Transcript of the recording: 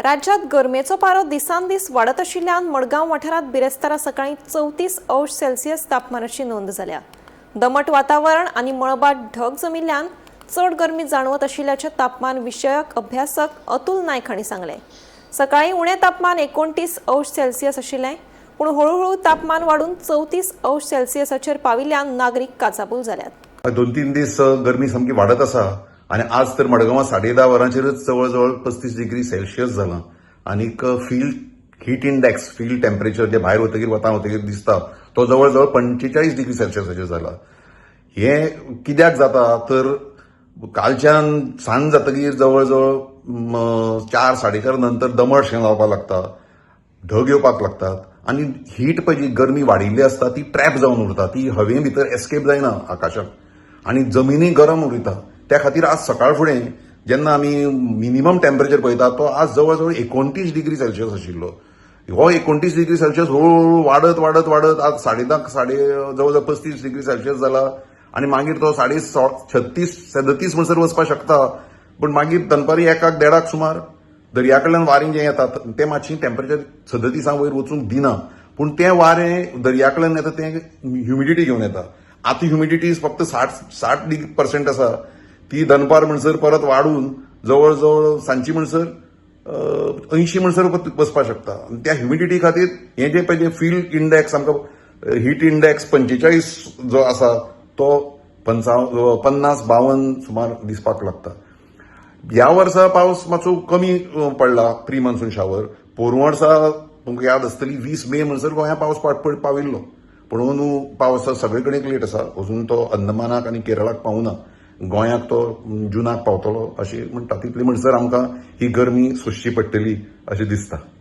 राज्यात गरमेचो पारो दिसान दीस वाडत आशिल्ल्यान मडगांव वाठारांत बिरेस्तारा सकाळीं 34 अंश सेल्सियस तापमानाची नोंद जाल्या. दमट वातावरण आनी मळबात ढग जमिल्ल्यान चड गरमी जाणवत आशिल्ल्याचें तापमान विशयक अभ्यासक अतुल नायक हांणी सांगलें. सकाळीं उणें तापमान 29 अंश सेल्सियस आशिल्लें, पूण हळुहळू तापमान वाडून 34 अंश सेल्सियसाचेर पाविल्ल्यान नागरीक काचाबूल जाल्यात. 2-3 दीस गरमी सामकी वाडत आसा आनी आज तर मडगांवां 10:30 वरांचेरच जवळ जवळ 35 डिग्री सेल्शियस जालां. आनीक feel heat index, feel temperature जे भायर वतकीर, वतां वतकीर दिसता, तो जवळ जवळ 45 डिग्री सेल्शियसाचेर जाला. हें कित्याक जाता तर कालच्यान सांज जातकीर जवळ जवळ 4, 4:30 नंतर दमट शें जावपाक लागता, ढग येवपाक लागतात आनी हीट पळय जी गरमी वाडिल्ली आसता ती ट्रॅप जावन उरता. ती हवे भितर एस्केप जायना आकाशाक आनी जमिनी गरम उरता. त्या खातीर आज सकाळ फुडें जेन्ना आमी मिनिमम टेम्परेचर पळयता, तो आज जवळ जवळ 29 डिग्री सेल्शियस आशिल्लो. हो 29 डिग्री सेल्शियस हळूहळू वाडत वाडत वाडत आज 10:30, जवळ जवळ 35 डिग्री सेल्शियस जाला आनी मागीर तो 36, 37 म्हणसर वचपाक शकता. पूण मागीर दनपारी 1, 1:30 सुमार दर्या कडल्यान वारें जें येता तें मातशें टेम्परेचर 37 वयर वचूंक दिना. पूण तें वारें दर्या कडल्यान येता तें ह्युमिडिटी घेवन येता. आतां ह्युमिडिटी फक्त 60 पर्संट आसा. ती दनपार म्हणसर परत वाडून जवळ जवळ सांजची म्हणसर 80 म्हणसर वचपाक शकता. आनी त्या ह्युमिडिटी खातीर हें जें पळय फील इंडेक्स, आमकां हीट इंडेक्स 45 जो आसा तो 55, 52 सुमार दिसपाक लागता. ह्या वर्सा पावस मातसो कमी पडला, प्री मान्सून शावर. पोरूं वर्सा तुमकां याद आसतली, 20 मे म्हणसर गोंया पावस पाविल्लो. पूण अंदू पावस सगळे कडेन लेट आसा. अजून तो अंदमानाक आनी केरळाक पावना. गोंयाक तो जुनाक पावतलो अशें म्हणटा. तितले म्हणसर आमकां ही गरमी सोंसची पडटली अशें दिसता.